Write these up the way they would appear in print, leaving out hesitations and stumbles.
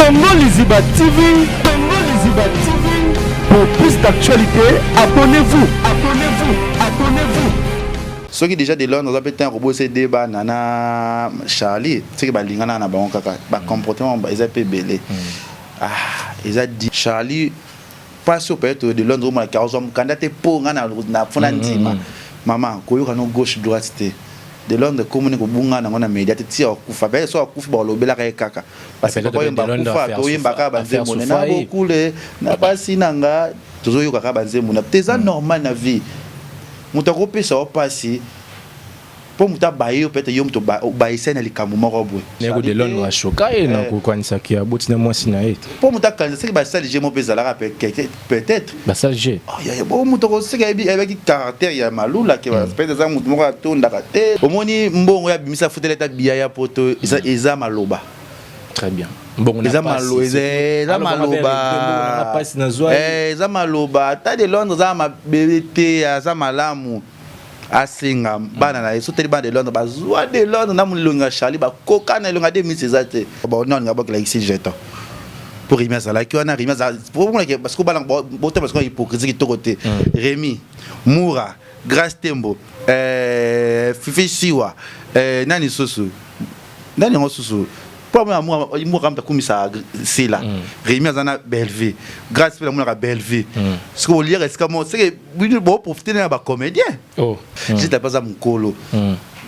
Congo Liziba TV, Congo Liziba TV. Pour plus d'actualités, abonnez-vous, abonnez-vous, abonnez-vous. Soki déjà de Londres aza mpe ntango kobosa ede bana na Charlie, soki balingana na bango kaka bacomportement eza mpe ebele. Ah, eza di Charlie mpasi oyo peut-être de Londres omonaka ozwa mokanda te mpo nga na fona ndima mama koyoka no gauche droite te. De Londres komoni kobunga nango na media te ti akufa pe so akufi balobelaka ye kaka parce que papa yemba akufa toyembaka banzembo na bokule na basi na nga tozoyokaka banzembo na te. Eza normal na vie, moto akopesa yo mpasi mpo moto abaye yo, peut-être yo moto obayisa na likambo moko boye. Ndeko de Londres ashoka ye na kokanisaki aboti na mwasi na ye. Mpo moto akanisa soki basali je mo mpe ezalaka peut-être basali je. Bo moto akoseka ayebaki caractère ya Malula ke peut-être eza moto moko atondaka te. Omoni mbongo ya abimisa futela eta biya ya poto eza maloba. Très bien. Eza maloba, eza maloba. Ata de Londres aza mabe te, aza malamu. Asenga bana na ye so teli bana de Londres bazwa de Londres na molongi ya Charlie bakoka na elonga de misi eza te. Nalinga bokelakisi jeton mpo Rémi azalaki wana. Rémi parce que bana botema parce que hypocrisie kitoko te. Rémi Moura, Grâce Tembo, Fifi Siwa, nani susu, nani yango susu, mpo amona Moura mutu akumisa Sila. Rémi aza na Bellevue, Grâce mpe namonaka Bellevue. Soki boliaka esika moko seke bino boprofite na bacomédien. Jita mpe aza mokolo,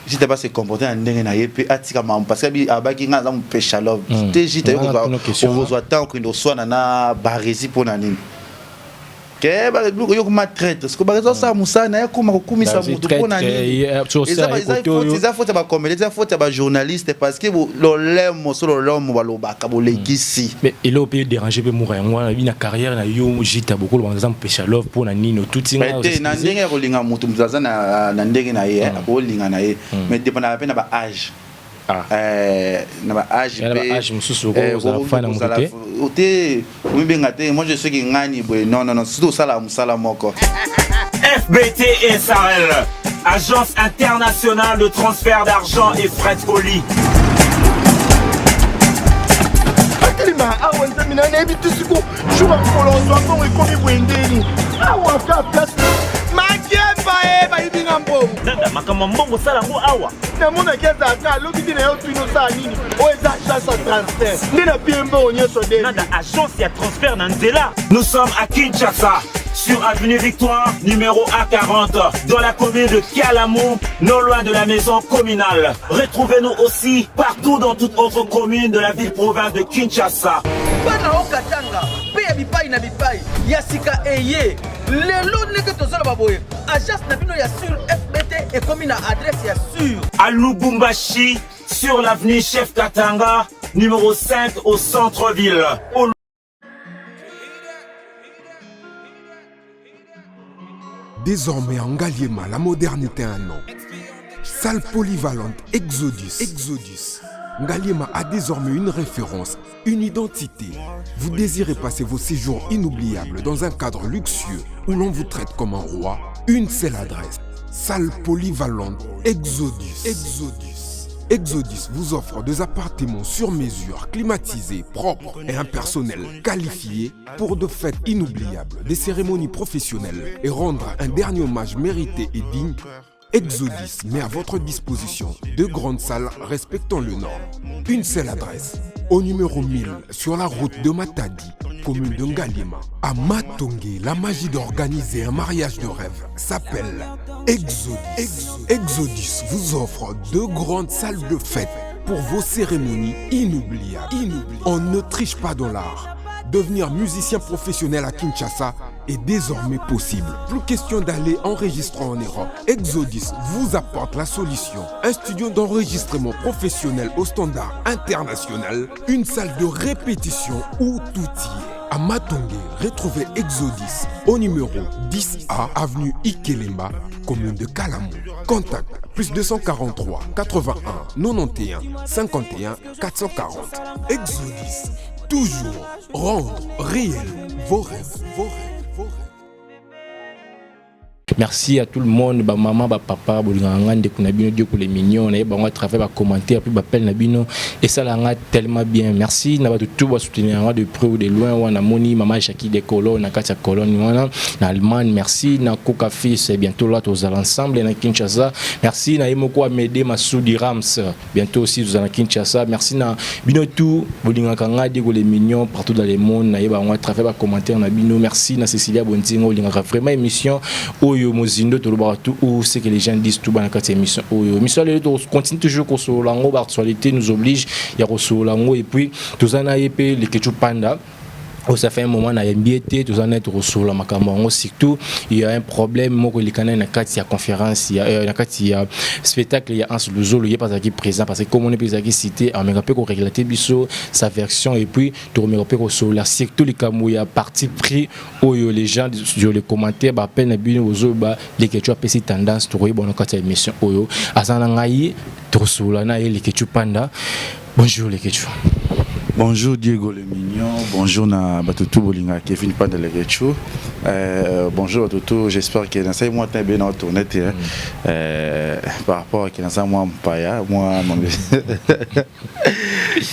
Jita mpe ase comporte na ndenge na ye mpe atika mamu parce que abaki ngai aza mopesha love te. Jita, yo okozwa temps okende oswana na Baresi mpo na nini? Ke yo koma traître, siko Baresi osala mosala na ye, akoma kokumisa motu mpo na nini? Eza faute ya bacomédien, eza faute ya bajournaliste parce que lolemo so lolemo balobaka bolekisi. Mais eloko mpe déranger mpe Moura yango wana na carrière na yo, Jita, bokolo aza mopesha love mpo na nini otuti? Te, na ndenge ya kolinga motu, moto aza na ndenge na ye, akolinga na ye, mais dépendaka mpe na baage, na baage. Âge mosusu okozala fan na moto te. Te, omibenga te moi je sais que ngani boye. Non, non, non, surtout osalaka mosala moko. FBT SARL, Agence internationale de transfert d'argent et frais de colis. Atelema awa, nzambe na nayebi te siko jour ya mokolo ozwa mbongo ekomi boye ndeni awa ka place makemba e bayibi nga mbongo. Nanda, makambo ya mbongo osala yango awa. Namonaki ezalaka alobi te na yo tuni osala nini. Oyo eza agence ya transfert nde napie mbongo nyonso de. Nanda, agence ya transfert na nzela. Nous sommes à Kinshasa, sur avenue Victoire, numéro A40, dans la commune de Kalamu, non loin de la maison communale. Retrouvez-nous aussi partout dans toute autre commune de la ville-province de Kinshasa. Bana okatanga mpe ya bipai na bipai ya sika eye lelo ndenge tozoloba boye, agence na bino ya sur FBT ekomi na adresse ya sur. À Lubumbashi, sur l'avenue Chef Katanga, numéro 5 au centre-ville. Au Désormais en Ngaliema, la modernité a un nom. Salle polyvalente Exodus. Exodus. Ngaliema a désormais une référence, une identité. Vous désirez passer vos séjours inoubliables dans un cadre luxueux où l'on vous traite comme un roi? Une seule adresse. Salle polyvalente Exodus. Exodus. Exodus vous offre des appartements sur mesure, climatisés, propres et un personnel qualifié pour de fêtes inoubliables, des cérémonies professionnelles et rendre un dernier hommage mérité et digne. Exodus met à votre disposition deux grandes salles respectant le normes. Une seule adresse, au numéro 1000 sur la route de Matadi, commune de Ngaliema. À Matonge, la magie d'organiser un mariage de rêve s'appelle Exodus. Exodus vous offre deux grandes salles de fête pour vos cérémonies inoubliables. Inoubliables. On ne triche pas dans l'art. Devenir musicien professionnel à Kinshasa est désormais possible. Plus question d'aller enregistrer en Europe. Exodus vous apporte la solution. Un studio d'enregistrement professionnel au standard international, une salle de répétition où tout y est. À Matonge, retrouvez Exodus au numéro 10A, avenue Ikelemba, commune de Kalamu. Contact plus 243 81 91 51 440. Exodus, toujours rendre réel vos rêves, vos rêves, vos rêves. Merci à tout le monde, ba maman, ba papa, bolingaka nga, ndeko na bino Dieu les mignons, na ye bango à travers ba commentaire puis ba appel na bino et ça la tellement bien. Merci na bato tout ba soutenir nga de près ou de loin. Wana moni mama Jackie de Cologne na kati ya Cologne wana na Allemagne. Merci na Coca Fils, bientôt là tozala ensemble na Kinshasa. Merci na ye moko Amédée Massoudi Rams, bientôt aussi tozala na Kinshasa. Merci na bino tout bolingaka nga Diego les mignons partout dans le monde, na ye bango à travers ba commentaire na bino. Merci na Cécilia Bonzingo, olingaka vraiment émission oyo mozindo, tolobaka tout ou ce que les gens disent tout bana kati émission oyo. Émission lelo to continue toujours kosolola yango, ba actualité nous oblige ya kosolola yango. Et puis toza na ye mpe Leketchou Panda oyo ça fait un moment nayembi ete toza neti kosolola makambo yango. Surtout il y a un problème moko elekana na kati ya conférence ya na kati ya spectacle ya Hans Luzolo. Ye mpe azalaki présent parce que komona mpe ezalaki cité, ameka mpe korégler biso sa version et puis tokomeka mpe kosolola surtout likambo ya parti pris oyo les gens sur les commentaires baappel na bino bozoba Leketchou apesi tendance. Tokoyeba na kati ya émission oyo aza na ngai, tokosolola na ye, Leketchou Panda. Bonjour Leketchou. Bonjour Diego le mignon, bonjour na batutu bolinga Kevin Panda Leketchou. Bonjour batutu, j'espère que dans ça moi t'as bien tourné par rapport à que dans ça moi mpaya, moi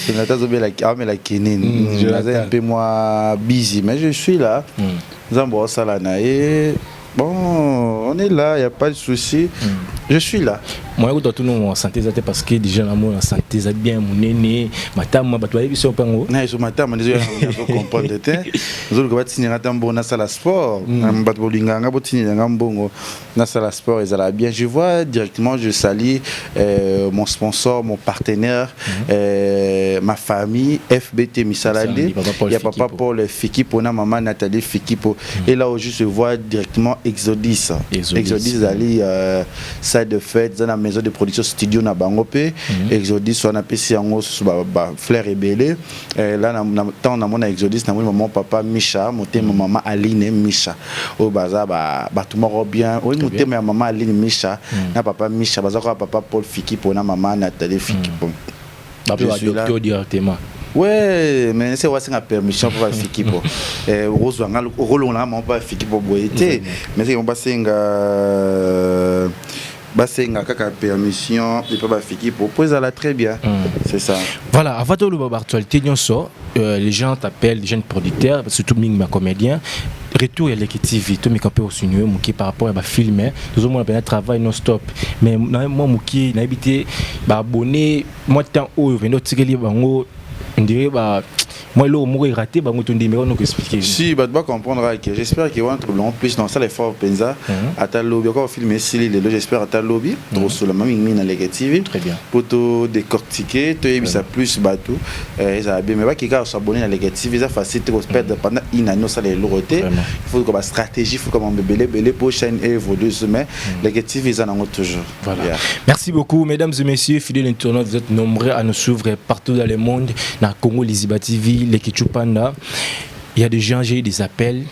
Jonathan Zobela amela kinini. Jonathan un peu moi busy mais je suis là. Nzambo sala na ye. Bon, on est là, il n'y a pas de souci. Je suis là. Moi, écoute, tout le santé eza te parce que déjà na mona santé eza bien monene, matama bato bayebi so mpango. Na so matama ndezo comprendre te. Nzoluka batinela ata mbongo nasala sport. Bato bolingaka nga, botinela nga mbongo nasala sport, ezala bien. Je vois directement, je salue mon sponsor, mon partenaire, ma famille FBT Misalande. Il y a papa Paul Fikipo na maman Nathalie Fikipo. Et là où je vois directement Exodus. Exodus ezali salle de fête, eza na maison de production, studio na bango mpe Exodus wana. Apesi yango susu bafleur ebele là. Ntango namona Exodus, namoni mama papa Misha motema, mama Aline Misha oyo baza bato moko bien. Oyo motema ya mama Aline Misha na papa Misha baza kaka papa Paul Fikipo na mama Nathalie Fikipo. Docteur directement. Ouais, mais c'est wasinga permission mpo bafiki po okozwanga okolongolanga mama mpo bafiki po boye te, mais seke basenga kaka permission epa bafiki po ezala très bien. C'est ça. Voilà, avant toloba baactualité nyonso, les gens t'appellent, les jeunes producteurs surtout mingi bacomédien. Retour ya Leke TV, tomeka mpe osunue moke par rapport ya bafilm. Tozomona mpena travail non stop, mais mwa moke nayebi te baabonné mwa temps oyo vende otikeli bango, ondire ba mwa eloko moko eraté bango, tondimeka noko expliquer. Si bato bacomprendre ke j'espère ke wana tolongo plus dans sala effort mpenza. Ata lobi oko film esili lelo, j'espère ata lobi tokosolama mingimingi na Leke TV. Très bien. Po todécortiquer, toyebisa plus bato, ezala bien. Mais bakeka kosabonner na Leke TV, eza facile te koperdre pendant une année osala eloko te. Il faut ko bastratégie, faut koma ebele ebele po chaîne évolue, mais Leke TV eza nango toujours. Voilà. Yeah. Merci beaucoup, mesdames et messieurs, fidèles internautes, vous êtes nombreux à nous suivre partout dans le monde, dans Congo, Liziba TV, Leketchou Panda. Il y a des gens, j'ai eu des appels,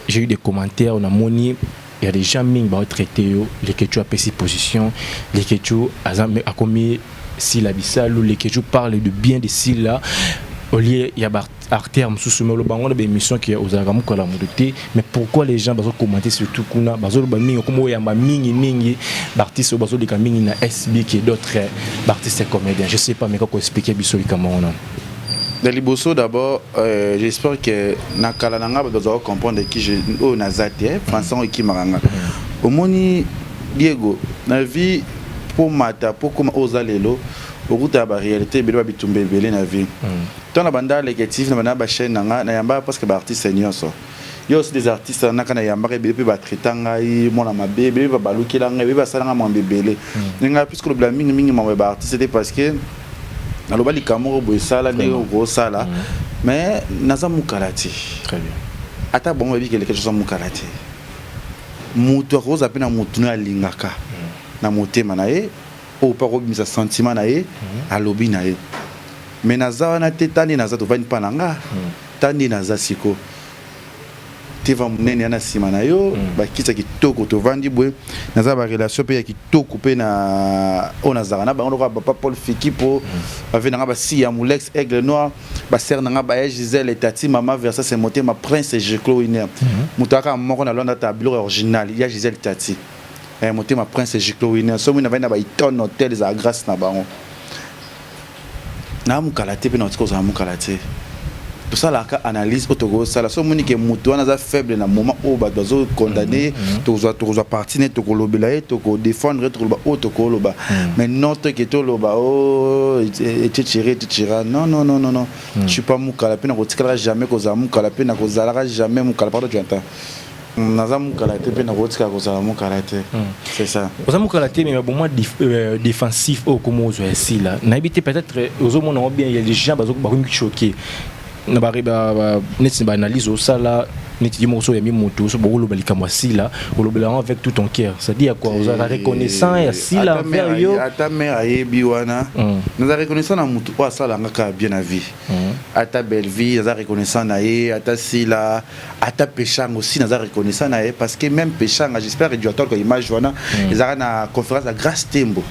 j'ai eu des commentaires, on a moni, il y a des gens qui ont traité, Leketchou a pris position, Leketchou a commis Sila Bisalou, Leketchou parle de bien de Sila. Au lieu il y a artère mosusu, mais oloba ngo na baémission ke ozalaka mokola moto te. Mais pourquoi les gens bazo commenter surtout kuna, bazoloba mingi okoma oyamba mingi mingi baartiste oyo bazoleka mingi na SB ke d'autres baartiste comédien? Je sais pas, mais kaka expliquer biso likambo wana. Na liboso d'abord, j'espère que na kala na nga bato bazala comprendre ki je oyo naza te français oyo ekimaka nga. Omoni Diego, na vie mpo mata mpo koma oyo oza lelo, okutaka baréalité ebele, babitumba ebele na vie. Ntango na banda Leke TV, na banda bachaîne na nga, nayambaka parce que baartiste nyonso yo aussi des artistes naka nayambaka ebele mpe batraita ngai mwana mabe, ebele mpe babalukela ngai, ebele basala ngai mwambe ebele. Ngai puisque olobela mingimingi mambo ya baartiste te, parce que naloba likambo moko boye, esala ndenge okosala, mais naza mokala te. Ata bongo bayebi keleke toza mokala te. Moto akozala mpe na motu no alingaka na motema na ye oyo mpe akobimisa sentiment na ye, alobi na ye, mais naza wana te. Ta nde naza, tovandi mpa na nga, ta nde naza siko teva monene ya na nsima na yo, bakiti ya kitoko, tovandi boye, naza barelation mpe ya kitoko mpe na oyo nazalaka na bango lokola papa Paul Fikipo, bave na nga basi ya Molex Aigle Noir, basere na nga baya Gisele Tati, mama Versase Motema, Prince Jeclo Winer, moto aka moko na Londres, ata biloko ya original ya Gisele Tati. Eh, motema prince Giclo Winner somi navandi na ba Hilton Hotel, ezala grâce na bango. Na mokala te mpe na otika kozala mokala te. Tosalaka analyse oyo tokosala. So omoni ke moto wana aza faible na moment oyo bato bazocondamner, tokozwa parti ne, tokolobela ye, tokodéfendre ye, tokoloba oyo tokoloba. Mais non, toke toloba o etc etc. Non, non, non, non, non, je suis pas mokala mpe nakotikalaka jamais kozala mokala mpe nakozalaka jamais mokala. Pardon, Jonathan, naza mokala te mpe nakotikala kozala mokala te, c'est ça. Oza mokala te, mais bon, moi défensif oyo komo ozwa ya sila, nayebi te, peut-être ozomona ngo bien. Il y a des gens bakomi choqué na neti baanalyse osala, neti ye moko so oyambi moto so bokoloba likambo ya sila, olobela yango avec tout ton cœur, c'est-à-dire quoi, ozalaka reconnaissant ya sila envers yo? Ata mare ayebi wana. Naza reconnaissant na motu oyo asalanga kaka bien na vie. Ata Bellevie, naza reconnaissant na ye. Ata Sila, ata Peshanga aussi, naza reconnaissant na ye, parce que même Peshanga, j'espère que tu image wana ezalaka na conférence ya Grâce Tembo,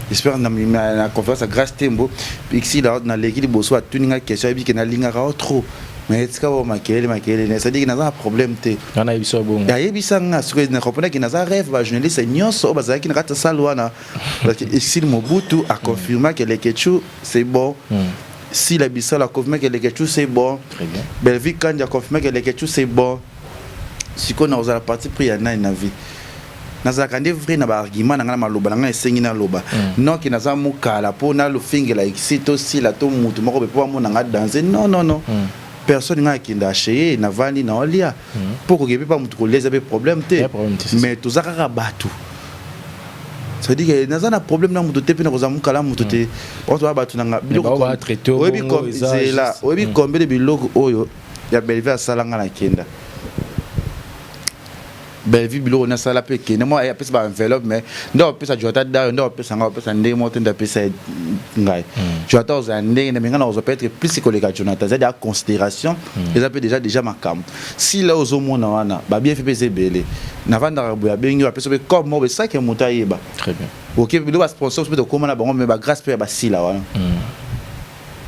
j'espère na conférence ya Grâce Tembo Xila, naleki liboso, atuni nga question, ayebi ke nalingaka o trop, mais etika bo makelele makelele, c'est-à-dire que naza na problème te. Nga nayebisa bongo. Ayebisa nga soki na comprendre ke naza rêve bajournaliste nyonso oyo bazalaki na kati ya salle wana, parce que Exil Mobutu a confirmé que Leketchou, c'est bon. Sila Bisala a confirmé que Leketchou, c'est bon. Très bien. Bellevue Kandi a confirmé que Leketchou, c'est bon. Sikoyo na kozala parti pris ya nani na vie? Nazalaka nde vrai na baargument na ngai, na maloba na ngai esengi naloba. Noki naza mokala mpo nalofingela exi to sila to mutu moko be mpo bamona nga danse. Non, non, non, personne. Ngai akende acheter, navandi na olia mpo koke mpe pa mutu kolia eza mpe problème te. Ya problème te, c'est ça. Mais toza kaka bato, c'est-à-dire que naza na problème na moto te mpe nakozala mokala moto te. Bato bato nanga bao batraité oyebi bongo, zela, oyebi combien de biloko oyo ya Bellevue asala nga na kenda Bellevue, biloko nasala mpe ekende mwa apesa baenveloppe, mais nde apesa Jonathan Dayo, nde apesa ngai, apesa ndenge moko te. Nde apesa ngai Jonathan, ozala ndenge nde, mais ngai nakozwa peut-être plus koleka Jonathan. Eza déjà considération, eza mpe déjà makambo. Sila ozomona wana, babienfait mpe eza ebele. Navandaka boye, abengi, apesa mpe comme moko esaki moto ayeba. Très bien. Ok, biloko basponsor mpe tokóma na bango, mais bagrâce mpe ya basila wana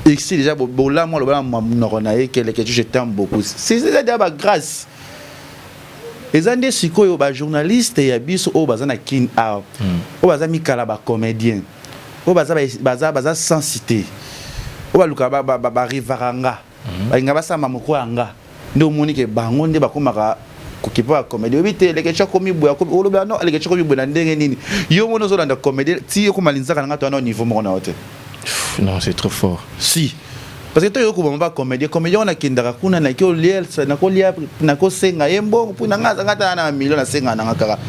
exi déjà bolamu aloba na monoko na ye keleke, je t'aime beaucoup, c'est eza déjà bagrâce. Eza nde sikoyo bajournaliste ya biso oyo baza na Kin awa, oyo baza mikala, bacomédien oyo baza sans cité, oyo balukaka barivaka nga, balinga basala moko ya nga, nde omoni ke bango nde bakomaka kokipa bacomédie. Oyebi te, Leketchou akomi boye, olobela no Leketchou akomi boye na ndenge nini? Yo moni ozolanda comédie ti okoma linzaka na nga to wana au niveau moko na yo te. Pff, non, c'est trop fort. Si, parce que toyoki kobama bacomédien, comédien wana akendaka kuna, naki olia, nakolia, nakosenga ye mbongo mpo na nga azanga ata na million, nasenga nanga kaka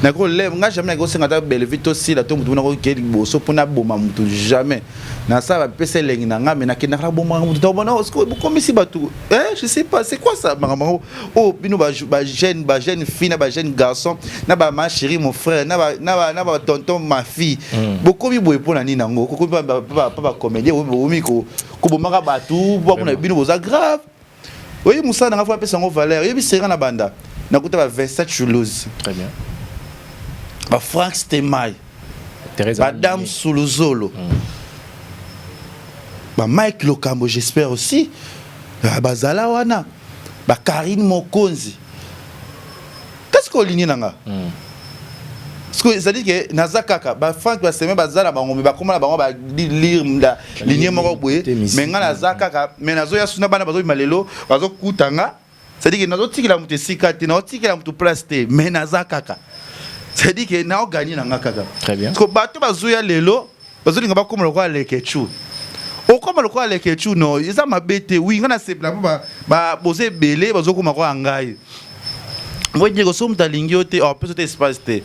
nakoleva nga. Jamais nakosenga ata Bellevue to sila to motu nakoke liboso mpo naboma motu. Jamais nasala bapesa elengi na nga, mais nakendaka nabomaka motu takobona bokomisi bato. Eh, je sais pas c'est quoi ça, makambo yango oyo bino bajeune, bajeune fille na bajeune garçon na bama chéri, mon frère, na batonton, ma fille, bokomi boye mpo na nini yango? Kokomi pa bacomédien, bokomi kobomaka bato bamona bino boza grave. Oyebi mosala nanga, fo apesa yango valeur. Oyebi sera na banda nakuta ba 27 Choulouse. Très bien. Ba Frank Stemay. Thérèse. Badame Suluzolo, ba Mike Lokambo, j'espère aussi. Ah, bazala wana bakarine Mokonzi. Kasi kolingi na nga c'est-à-dire que naza kaka bafrank baseme, baza na bango, me bakóma na bango balire linie moko boye, mais nga naza kaka, mais nazoya suna bana bazobima lelo, bazokuta nga. C'est-à-dire que nazotikela moto esika te, nazotikela moto place te, mais naza kaka, c'est-à-dire que naoganye na nga kaka. Très bien. Parce que bato bazoya lelo, bazolinga bakóma lokola Leketchou, okóma lokola Leketchou, no, eza mabe te. Wi, nga nasepela mpo boza ebele bazokóma koya ngai. Ngo Diego, so moto alingi yo te, apesa te espace te.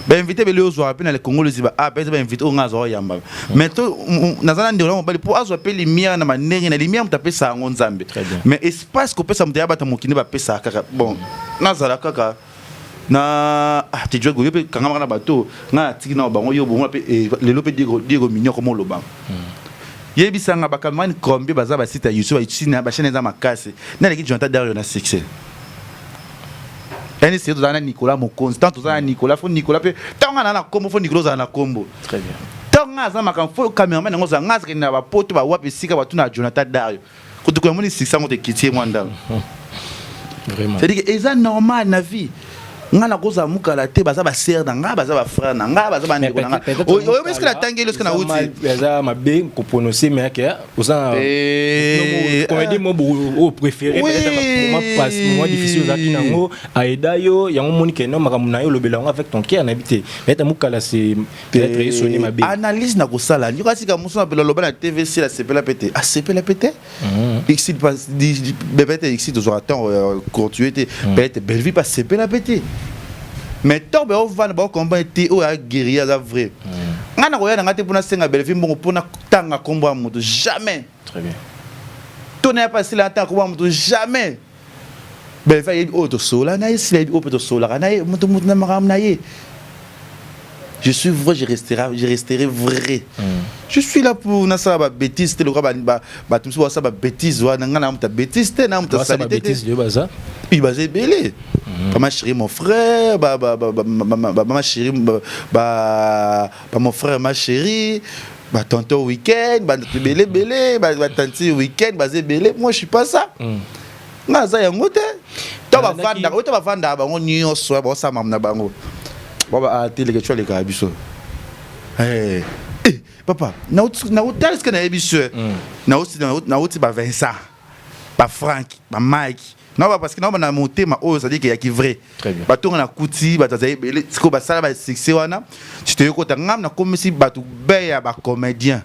Bainvité ebele ozwaka mpe na Congo loziba, a pesa bainvité oyo nga azwa oyamba, mais to naza na ndeko na mobali mpo azwa mpe lumière na bandenge na lumière, moto apesa yango Nzambe. Très bien. Mais espace kopesa moto ya bato mokili bapesaka kaka. Bon, nazala kaka na ah te Diego, yo mpe kangamaka na bato nga natiki na bango. Yo bongo mpe lelo mpe Diego, Diego Mignon komo oloba, yebisanga bakamani combien baza basite ya YouTube, bachaîne eza makasi. Naleki Jonathan Dario na succès yani seye tozala na Nicolas Mokonzi. Tant tozala na Nicolas, fo Nicolas mpe ntango nga na kombo, fo Nicolas ozala na kombo. Très bien. Ntango nga aza makambo, fo cameraman yango ozala. Nga azakende na bapoto, bawapi esika batu na Jonathan Dario kotuku yamoni succès yango tekiti ye mwa ndalo. Vraiment. C'est-à-dire que eza normal na vie. Nga nakozala mukala te, baza basere na nga, baza bafrère na nga, baza bandeko na nga. Oyebi eske natangeli, eske nauti eza mabe koprononce, mais ake oza comédie mo oyo préféré, peut-être moment passe, moment difficile ozalaki nango, aida yo yango, moni ke no makambo na yo olobela yango avec ton cœur. Nayebi te, peut-être mukala, c'est peut-être esoni mabe. Analyse na kosala yoka sika mosu na loba na TVC, asepela pe te, asepela pe te. Exil peut-être, exil tozwaka temps continuer te. Peut-être Bellevue mpe asepela pe te, mais ntango baovanda, baocomprendre te oyo aguerrier aza vrai. Ngai na koya na ngai te mpona senga Bellevue mbongo mpona tanga nkombo ya moto, jamais. Très bien. To na ya pa asila ntanga nkombo ya moto, jamais. Bellevue ayebi oyo tosola na ye, sila ayebi oyo mpe tosolaka na ye, moto moto na makambo na ye. Je suis vrai, je resterai vrai. Je suis là pour nasala ba bêtise te lokola bato mosusu basala ba bêtise wana. Ngai na moto ya bêtise te, na moto ya saleté te. Baza Oui, baza ebele. Ba ma chérie, mon frère, ba, ba, ba, ba, ba, ba, ba, ma chérie, ba, ba, ba, mon frère, ma chérie, ba tonton week-end, ba ebele ebele, ba tanti week-end, baza ebele. Moi, je suis pas ça. Nga aza yango te. To bavandaka, oyo to bavandaka bango nyonso, baosala mamu na bango. Baba ateleke tso alekaka biso. Eh, eh, papa, nautala esika nayebi so nauti ba Vincent, ba Frank, ba Mike, naoba parce que naoba na motema oyo, c'est-à-dire que yaki vrai. Batonga na kuti, bato azali ebele sikoyo, basala basuccès wana. Ti toyekota ngam, nakomisi bato be ya bacomédien,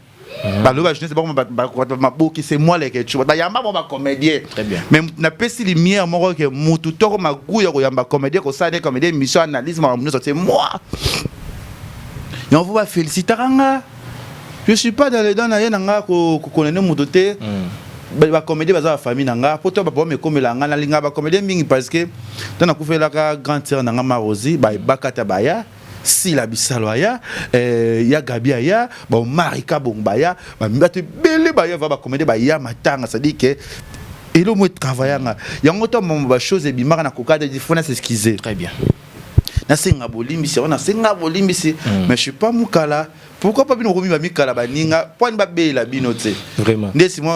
balobi ba jeunesse bango bato maboki, c'est moi leke tu bayamba bango bacomédien. Très bien. Mais napesi lumière moko ke mutu toko magu ya koyamba comédien, kosala ne comédien émission, analyse, makambo nyonso, c'est moi. Yango fo bafélicitaka nga. Je suis pas dans les dents na ye na nga kokonene moto te. Bacomédien baza bafamille na nga, po to baproblème ekomela nga. Nalingaka bacomédien mingi parce que to nakufelaka grande sœur na nga Marosi, bayebaka ta baya Sila Bisalo aya, ya Gabi aya, baomarika bongo baya, bato ebele baya va bacomédien baya matanga. C'est-à-dire que elo mo etravaillanga yango to mamo bachose ebimaka na koka te, faut na s'excuser. Très bien. Nasenga bolimbisi yango, nasenga bolimbisi, mais je suis pas mokala. Pourquoi pas bino komi bamikala baninga mpo ani babeyela bino te? Vraiment. Nde simo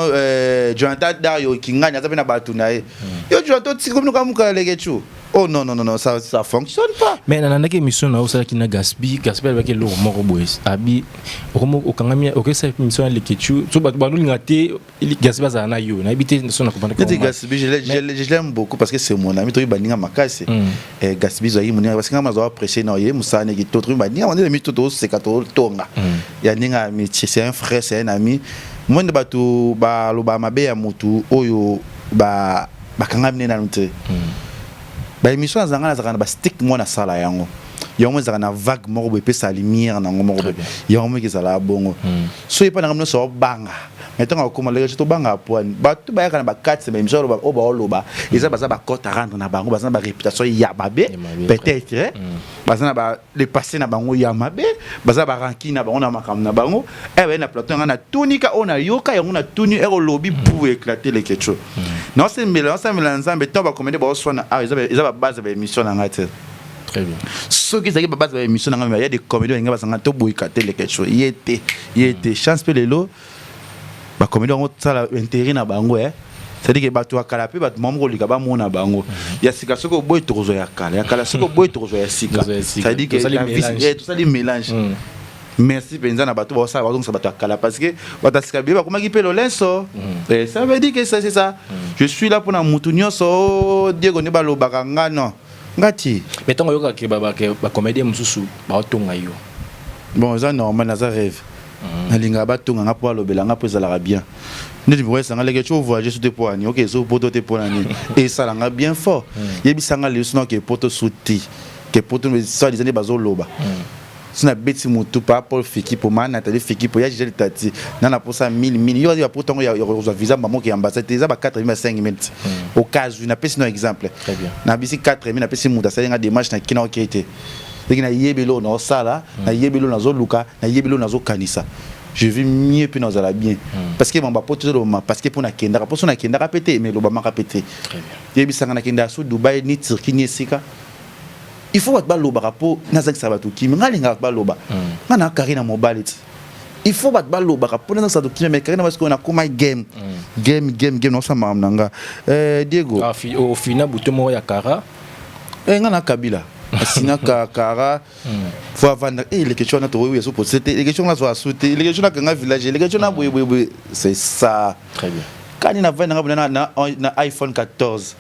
Jonathan Dario Kingani aza mpe na bato na ye. Yo Jonathan, otiki komi noka mokala lekecu. Oh non, non, non, non, ça fonctionne pas. Mais nalandaki émission na osalaki na Gaspi. Gaspi alobaki eloko moko boye, abi okangami okesala émission ya Lekecu so bato balolinga te Gaspi azala na yo. Nayebi te so na comprendre. Neti Gaspi, je l'aime beaucoup parce que c'est mon ami, toyi baninga makasi. Gaspi zali moninga parce que nga nazwa apprécier na ye mosala neki to toyi baninga ndenge mito toseka, totonga ya ndenge ya métier. C'est un frère, c'est un ami. Moi nde bato baloba mabe ya motu oyo bakangami nde nanu te. Baémission nazanga, nazalaka na bastick moko, nasala yango, yango ezalaka na vague moko boye, epesa lumière nango moko boye, yango moko ezalaka bongo. So epa nanga nyonso obanga, mais ntango akoma lelo, tobanga poani. Bato bayaka na bakati ya baémission oyo baoloba, eza baza bacote à rendre na bango, baza na baréputation ya mabe, peut-être baza na le passé na bango ya mabe, baza barancune na bango na makambo na bango. E baye na plateau yanga, natunika oyo nayoka yango, natuni ere olobi pour éclater le quelque. Naosembela, naosambela Nzambe ntango bacomédie baoswana awa, eza babase ya baémission na ngai te. Très bien. Soki ezalaki babase ya baémission na ngai, ya des comédie balinga bazanga toboyika te le quelque, ye te, ye te chance. Mpe lelo bacomédie bango tosala intérêt na bango, c'est-à-dire que bato ya kala mpe bato moko kolika bamona bango ya sika. Soki oboyi, tokozwa ya kala, ya kala. Soki oboyi, tokozwa ya sika. C'est-à-dire que tosali mélange. Merci mpenza na bato baosala, bazongisa bato ya kala, parce que bato ya sika bie bakomaki mpe lolenso. Ça veut dire que ça, c'est ça. Je suis là mpona mutu nyonso. Diego nde balobaka nga, non, nga ti. Mais ntango oyokaka bacomédien mosusu baotonga yo? Bon, eza normal, naza rêve. Nalingaka batonga nga mpo balobela nga mpo ezalaka bien. Neti boyesanga leke ti ovoyage so te mpo ani oke so poto te mpo na nini, esalanga bien fort. Yebisanga lelo sino ke poto so te, ke poto soi-disant nde bazoloba so nabeti motu pa Paul Fikipo, ma Nathalie Fikipo, ya Gisele Tati na naposa 1000 1000. Yo bapoto yango ya kozwa visa mbamoke ya ambassade te, eza ba 4000, ba 5000 ti au cas où. Napesi no exemple, nabisi 4000, napesi moto asalinga démarche na kina oke te. Ndenge nayebeli oyo naosala, nayebeli oyo nazoluka, nayebeli oyo nazokanisa, je vis mieux mpe nazala bien parce que mamba poto ezolobama, parce que mpo nakendaka, mpo so nakendaka mpe te, mais elobamaka mpe te. Yebisanga nakendaka so Dubai ni Turquie ni esika. Il faut bato balobaka mpo nazangisa bato kimi. Ngai alingaka bato baloba. Ngai na kari na mobali ti, il faut bato balobaka mpo nazangisa bato kimi. Mais kari na basikoyo nakoma game, game, game, game, naosala makambo na nga. Diego. Ofina buto moko ya kara. Ngai na Kabila. Asina kara fo avanda eh leketchou wana tokoyi azo poste te, leketchou wana azwa su te, leketchou na kanga village, leketchou na boye boye boye, c'est ça. Très bien. Kani na vanda nga na iPhone 14.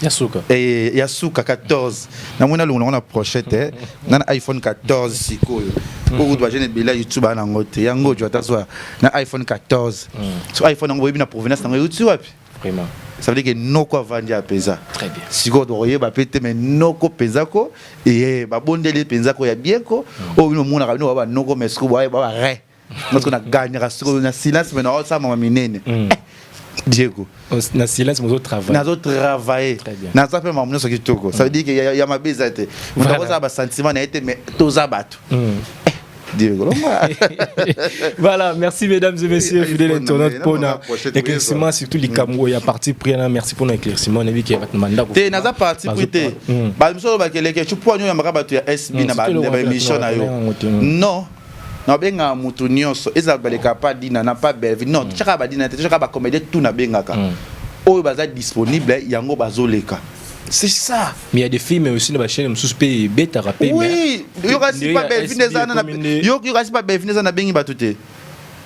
Ya suka. Eh, ya suka 14. Namoni alongola ngo na prochette eh. Nga na iPhone 14 sikoyo. Po kutu ba jeune ebele ya YouTube bana ngo te. Yango ojo ata zwa na iPhone 14. So iPhone yango boyebi na provenance nango euti wapi? Vraiment. Ça veut dire que noko avandi ya mpenza. Très bien. Sikoyo tokoyeba mpe te, mais noko mpenza ko eye babondeli mpenza ko ya bien ko oyo bino omonaka bino ba banoko, mais sikoyo ba ba re parce que na gagnaka sikoyo na silence, mais naosala mama minene. Diego. Na silence mozo travailler. Nazo travailler. Très bien. Naza mpe makambo nyonso kitoko, ça veut dire que ya mabe eza te, moto akozala basentiment na ye te, mais toza bato. Diego longa. Voilà, merci mesdames et messieurs, fidèles internautes, pour l'éclaircissement, surtout likambo ya parti pris na. Merci pour l'éclaircissement. On a vu qu'il y a mandat. Te, naza parti pris te. Bato bakeleke tu po oyambaka bato ya SB na baémission na yo. Non, nabengaka motu nyonso, ezala baleka pa Dina na pa Belvi, non, tiaka badina te, tiaka bacomédien tout nabengaka oyo baza disponible, yango bazoleka, c'est ça. Mais il y a des films aussi na ba chaîne mosusu mpe ebetaka mpe. Oui, yokasi pa Belvi nde eza yokasi pa Belvi nde eza, nabengi bato te.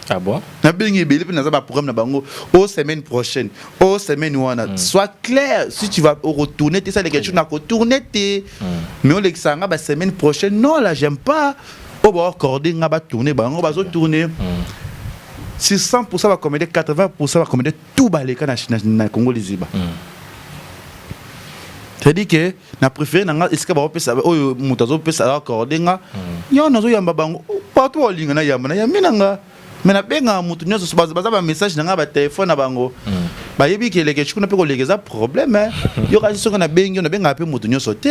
Ah bon? Nabengi ebele mpe naza baprogramme na bango o semaine prochaine, o semaine wana. Sois clair, si tu vas retourner te, ça quelque chose na kotourner te, mais olekisaka nga basemaine prochaine, non, là j'aime pas. Oyo baaccorder nga batourner, bango bazotourner. Sur 100% bacomédien, 80% bacomédien tout baleka na Congo Liziba. C'est-à-dire que na préféré na nga esika baopesa oyo moto azopesa accorde nga yo, nazoyamba bango partout olinga nayamba, nayambi na nga, mais nabengaka motu nyonso baza bamessage na nga, batelefone na bango bayebi ke eleke kuna mpe koleka eza problème. Yo kasi soki nabengi yo, nabengaka mpe motu nyonso te.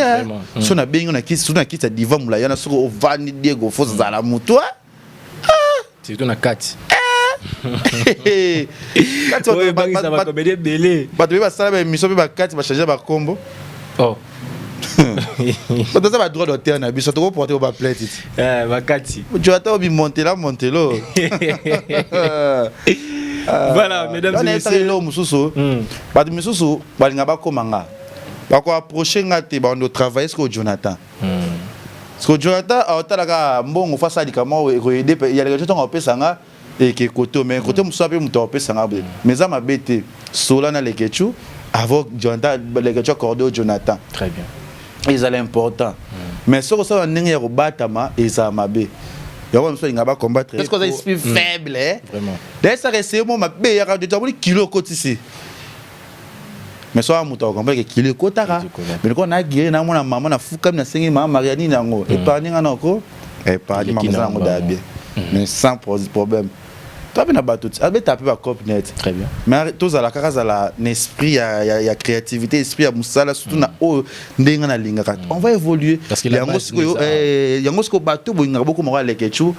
So nabengi yo na kiti, surtout na kiti ya divan molai wana, soki ovandi, Diego, fo zala motu. Surtout na kati. Bato ebele. Bato mpe basala baémission mpe bakati, bachange bakombo. Oh. Bato aza badroit d'auteur na biso, tokoporte o baplainte ti. Bakati. Jo ata obimontela montelo. Voilà, mesdames et messieurs. Eloko mosusu, bato misusu balinga bakóma nga, bakoapproche nga te, bando travailler sikoyo Jonathan, parce que Jonathan aotalaka mbongo fa asalika moko ekoyede yaleka ntango apesa nga eke kote, mais kote mosusu mpe moto akopesa nga boye, mais eza mabe te. Sola na Lekechu avant Jonathan, Lekechu accordé au Jonathan. Très bien. Ezala important, mais soki osala ndenge ya kobatama, ezala mabe. Yango mosusu alinga bacombattre parce que oza esprit faible. D'ailleurs saka essaye mo mabe eyaka deja, omoni kilo okotisi, mais so moto akokomprendre ke kilo ekotaka, mais lokola nagere namona mama nafukami, nasengi mama Maria nini yango épargne nga nako épargne mama eza nango daya bien, mais sans problème. Toa mpe na bato abeta mpe bacope net. Très bien. Mais tozala kaka, azala na esprit ya créativité, esprit ya mosala, surtout na oyo ndenge nalingaka, on va évoluer. Yango sikoyo, yango sikoyo bato bolingaka bokomaka Lekechu,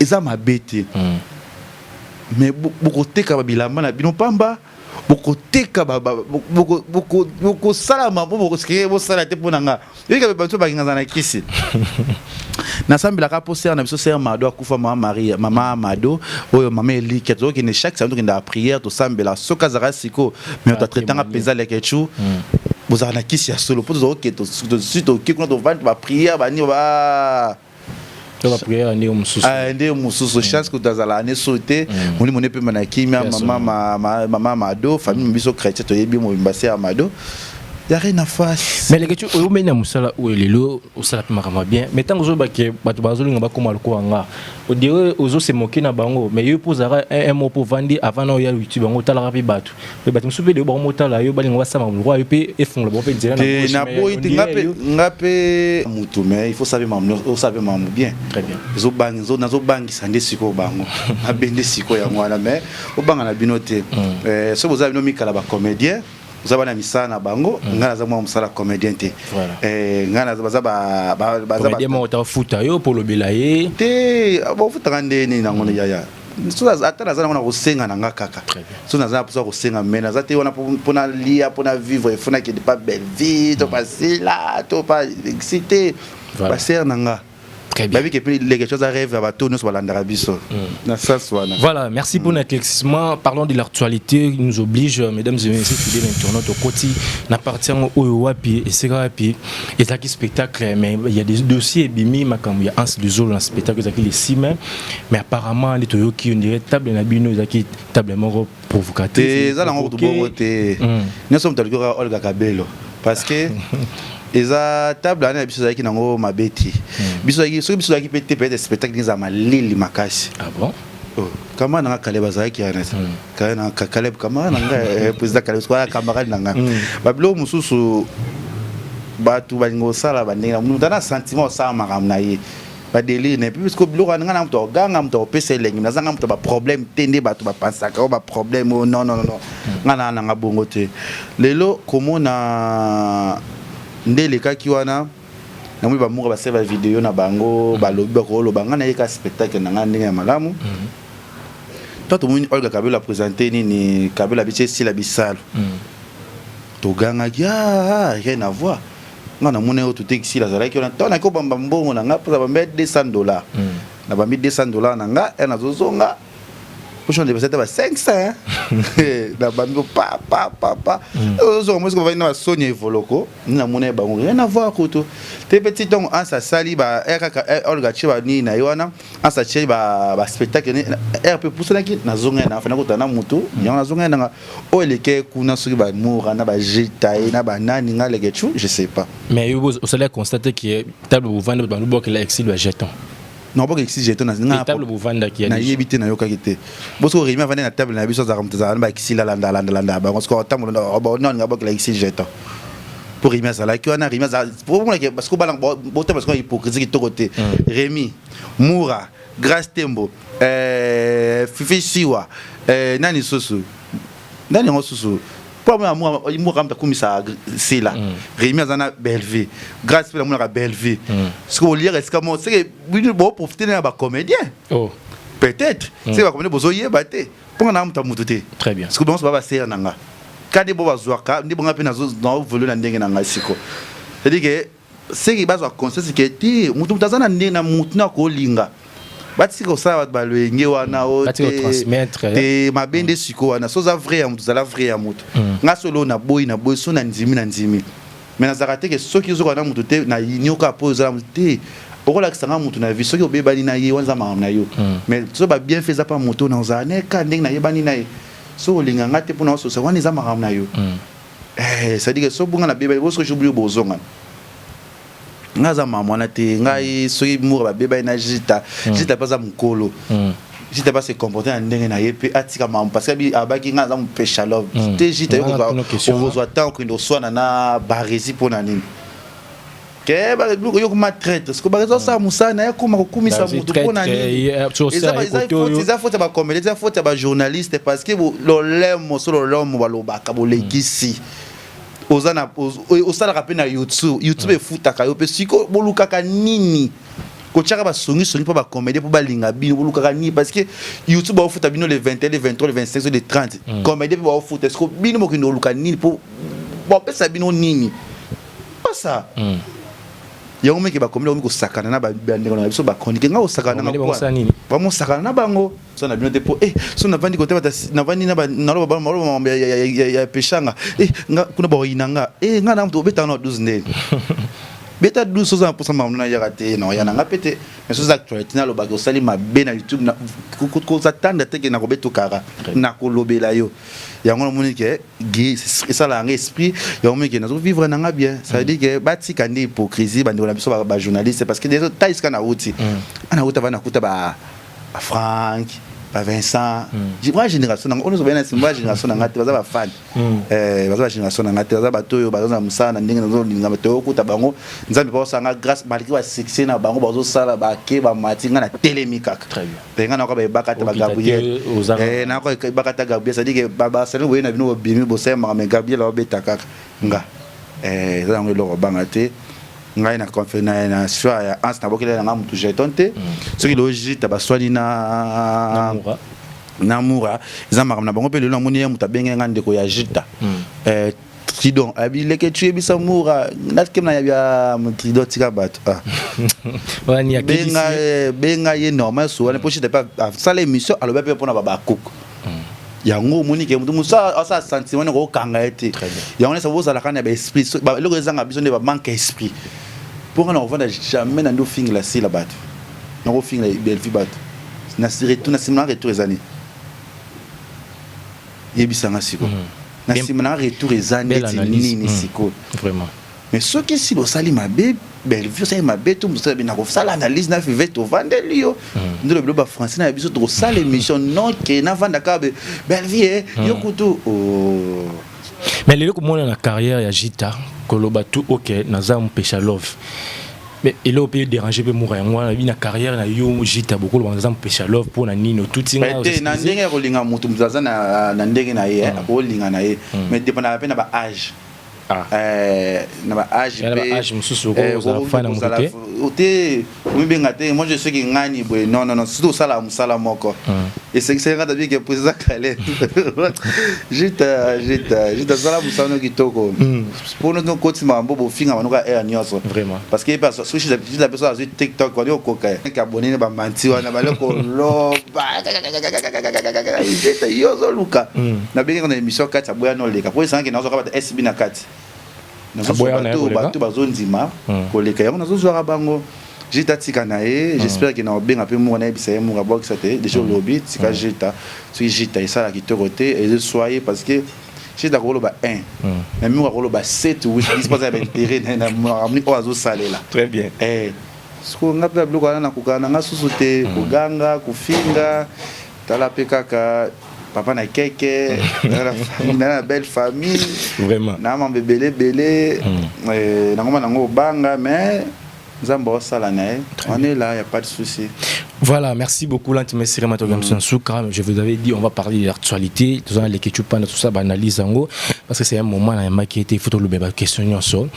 eza mabe te, mais bokoteka babilamba na bino pamba, bokoteka, bokosalama mpo bokosikeke bosala te. Mpo na nga yoyika bato bakinga na kisi, nasambelaka mpo sœur na biso, sœur Mado akufa, mama Maria, mama Mado oyo, mama Elike, tozokende chaque samedi, tokende ya prière, tosambela soki azalaka sikoyo, mais totraitanga mpenza Lekechu, bozalaka na kisi ya solo mpo tozokende, si toke kuna, tovandi baprière bani ba To baprière ndenge mosusu. Ndenge mosusu, chance kutu azala ane so te, molimo ne pema na kimia, mama Mado, famille biso chrétien toyebi mobimba se ya Mado ya rien na face. Mais Leketu, oyo omeni na mosala oyo lelo osala mpe makambo ya bien, mais ntango ozobake bato bazolinga bakóma lokola nga, odire ozose moke na bango, mais yo mpo ozalaka un mot mpo ovandi avant na oya YouTube yango, otalaka mpe bato, mpe bato mosusu mpe lelo bango motala yo, balinga basala makambo lokola yo mpe efungola bango mpe nzela. Te, naboyi te, nga mpe mutu, mais il faut sabe makambo, osabe makambo bien. Très bien. Nazobangisa nde sikoyo bango mabe nde sikoyo yango wana, mais obanga na bino te. Soki boza bino mikala bacomédien, oza bana misala na bango, ngai naza mwa mosala comédien te. Ngai baza comédien moko tafuta yo mpo olobela ye. Te, bofutaka nde nini nango yaya? Ata naza nango na kosenga na nga kaka, so naza na mposa kosenga, mais naza te wana mpona lia, mpona vivre, efo nakende pa Belleville to pa Sila to pa excité basere na nga. Très bien. Babi ke pe les choses rêve ya bato nyonso balandaka biso na sens wana. Voilà, merci pour l'éclaircissement. Parlons de l'actualité qui nous oblige, mesdames et messieurs, fidèles internautes, au côté, n'appartient au wapi et c'est wapi. Et ça qui spectacle, mais il y a des dossiers bimi, makambo, il y a un du zolo dans spectacle, ça qui les 6 mai, mais apparemment, les toyoki, on dirait table na bino, ça qui table moko provocatrice. Te eza nango kutu bongo te. Nyonso moto aluki kaka Olga Kabelo parce que eza table wana na biso ezalaki nango mabe te. Biso ezalaki soki biso ezalaki mpe te, peut-être spectacle eza malili makasi. Ah bon? Oh, camarade na nga Caleb azalaki wana te. Caleb na nga, Caleb camarade na nga, président Caleb soki aza camarade na nga. Babiloko mosusu bato balingi kosala bandenge na moto na sentiment osala makambo na ye, badelire na ye, puisque biloko wana nga na moto akoganga, moto akopesa elengi, naza nga moto baproblème te nde bato bapansaka o baproblème o. Non, non, non, nga na nanga bongo te. Lelo komona nde elekaki wana, namoni bamour basala bavideo na bango, balobi bakoloba nga nayeka spectacle na nga ndenge ya malamu. To tomoni Olga Kabelo aprésente nini, Kabelo abiti esila bisalo, togangaki: "Ah, rien à voir." Nga namoni oyo totekisila azalaki wana to naki obamba mbongo na nga mpoza bambi 200 $. Nabambi 200 $ na nga e nazozonga poso ndepesa te ba 500, nabambi pa pa pa pa, ozozonga mosiko bavandi na basoni ya evoloko. Namoni bango, rien à voir kutu te. Mpe ti ntongo anse asali ba kaka Olga tie banini na ye wana, anse atie baspectacle r mpe pusanaki, nazonga ye na fana kotala na motu yango, nazonga ye nanga oyo eleke kuna soki bamura na bagita ye na banani nga leke tu, je sais pas. Mais yo osali constater que table bovanda bandu bokela exil ba jeton? Non, boka exil jeton. Table bovandaki? Nayebi te, nayokaki te. Bosoki Rémi avandi na table na biso, azalaka moto azalaka na baexil, alandalandalanda bango. Soki otambola noninga bokela exil jeton po Rémi azalaki wana. Rémi parce que botamba sikoyo hypocrisie kitoko te. Rémi Moura, Grâce Tembo, Fifi Siwa, nani susu, nani yango susu, mpo amona Moura moto akumisa Sila. Rémi aza na Bellevue, Grâce mpe namonaka Bellevue. Soki boliaka esika moko, seke bino boprofite na bacomédien. Peut-être seke bacomédien bozoyeba te mponga na moto ya motu te. Très bien. Soki bango so ba basere na nga ka nde bo bazwaka nde bonga mpe naovole na ndenge na ngai siko, c'est-à-dire que seki bazwa conscience ke te motu moto aza na ndenge na motu na kolinga, batika kosala bato balwenge wana o te mabe nde siko wana. So oza vrai ya motu, ozala vrai ya motu. Nga solo naboyi, naboyi, so na ndimi, na ndimi, mais nazalaka te ke soki ozokoka na motu te na yinioka mpo ozala motu te. Okolakisa nga motu na vie, soki obebani na ye wana eza makambo na yo, mais so babienfait eza mpa moto na ozala neka ndenge nayebani na ye. So olinga nga te mpona ososa wana eza makambo na yo. C'est-à-dire que so bonga na bebani bo soki jobli bozongana, nga aza mama wana te. Ngai soki mura babebani na Jita, Jita mpe aza mokolo, Jita mpe ase comporte na ndenge na ye mpe atika mama, parce que abaki nga aza mopesha love te. Jita, okozwa temps okende oswana na Baresi mpo na nini? Ke yo koma traître, parce que Baresi osala mosala na ye, akoma kokumisa motu mpo na nini? Eza faute ya bacomédien, eza faute ya bajournaliste, parce que lolemo so lolemo balobaka bolekisi. Oza na osalaka mpe na YouTube, YouTube efutaka yo mpe. Sikoyo bolukaka nini kotiaka basongisongi mpo bacomédien mpo balinga bino? Bolukaka nini? Parce que YouTube baofuta bino le 21, le 23, le 25, le 30. Comédien mpe baofuta. Siko bino bokende koluka nini mpo bapesa bino nini? Pasa yango meke bacomédien bakomi kosakana na bandeko na biso bachronique. Nga kosakana bamosakana na bango so na bino te, mpo so navandi kote, navandi naloba maloba makambo ya peshanga nga kuna bakoyina nga. Nga na moto obetaka na 12 ndeni beta 12, oza na mposa makambo nayaka te na oya na nga mpe te. Mais so oza actualité, nalobaki osali mabe na YouTube, koza tanda teke na kobetokaka nakolobela yo yango. Namoni ke esala yanga esprit yango meke nazovivre nanga bien. Ça veut dire que batika nde hypocrisie, bandeko na biso bajournaliste, parce que déjà ta esika nauti, ana uta va nakuta ba Frank, ba Vincent, ba génération nanga oyo na nsima, ba génération nanga te, baza bafan, baza ba génération nanga te, baza bato oyo baza na mosala na ndenge nazolinga. Bato okuta bango, Nzambe baosanga grâce malgré basuccès na bango bazosala bake bamati, nga na telemi kaka mpe nga nakoka bayebaka te bagabriel, nakoka ebaka te Gabriel. C'est-à-dire que basali boye na bino bobimi bosalemaka, mais Gabriel aobeta kaka nga. Eza yango eloko banga te. Ngai na na choix ya anse nabokela nanga motu jeton te. Soki lojita baswani na Mura, eza makambo na bango. Mpe lelo namoni ye moto abenge nga ndeko ya Jita. Tridon abi leke tu yebisa mura nakem na ya Tridon tika bato ah. Benga eh, benga ye normal so wana po shita pe asala émission alobi pe pona ba bakoko hmm. yango omoni ke moto mosusu asala sentiment noko okanga ye te yango nesa bozalaka na baesprit eloko ezanga biso nde bamanque esprit mpo nga na kovanda jamais na nde ofingela sila bato nakofingela belvi bato na retour na nsima na retour eza nini yebisa nga sikoyo mm. na nsima na retour eza neti nini mm. sikoyo vraiment mais soki sila osali mabe bellevue osali mabe to mosusu na kosala analyse na five tovandeli yo mm. nde lobi loba français na biso tokosala émission non ke navanda kaka bellevue eh, yo kutu oh. Mais lelo komona na carrière ya Jita koloba tout ok naza mpesha love mais eloko mpe déranger mpe mura yango wana na carrière na yo Jita bokoloba naza mpesha love mpo na nini otuti nga te na ndenge ya kolinga moto moto aza na ndenge na ye hmm. akolinga na ye hmm. mais dépendaka mpe na ba âge Ah. Eh, na ba âge mpe âge mosusu okozala eh, fan na moto te te omibenga te moi je sais que ngani boye non non non surtout osalaka mosala moko hmm. esekisaki nga tabi ke président kale jita jita jita asala mosala no kitoko mpo hmm. nokoti makambo bofinga banoka heure nyonso parce que soki jita mpe so azwi tiktok bali okoka abone ne bamanti wana bali koloba jita yo ozoluka hmm. nabengi na émission kati aboya noleka po esangaki nazwaka bato sb na kati nazozwa bato bato bazondima hmm. koleka yango nazozwaka bango jita tika na ye hmm. j'espère ke nakobenga mpe moko nayebisa ye moko abwakisa te deja hmm. olobi tika jita soki jita esala kitoko te ezoswa ye parce que jita akoloba 1 mais moko akoloba 7 8 10 mpo aza ya baintérêt na ye na makambo oyo azosalela très bien eh, sikoyo nga mpe biloko wana nakokana na nga susu te koganga kofinga tala mpe kaka papa na keke na na belle famille vraiment na mambo ebele ebele mm. eh, nangoma nango obanga mais nzambe osala na ye on est là y a pas de souci. Voilà, merci beaucoup Lantimesire Matoga mm. Souka. Je vous avais dit on va parler de l'actualité, tout ça les ketchup tout ça analyse en gros parce que c'est un moment na qui était faut le ba question nyonso.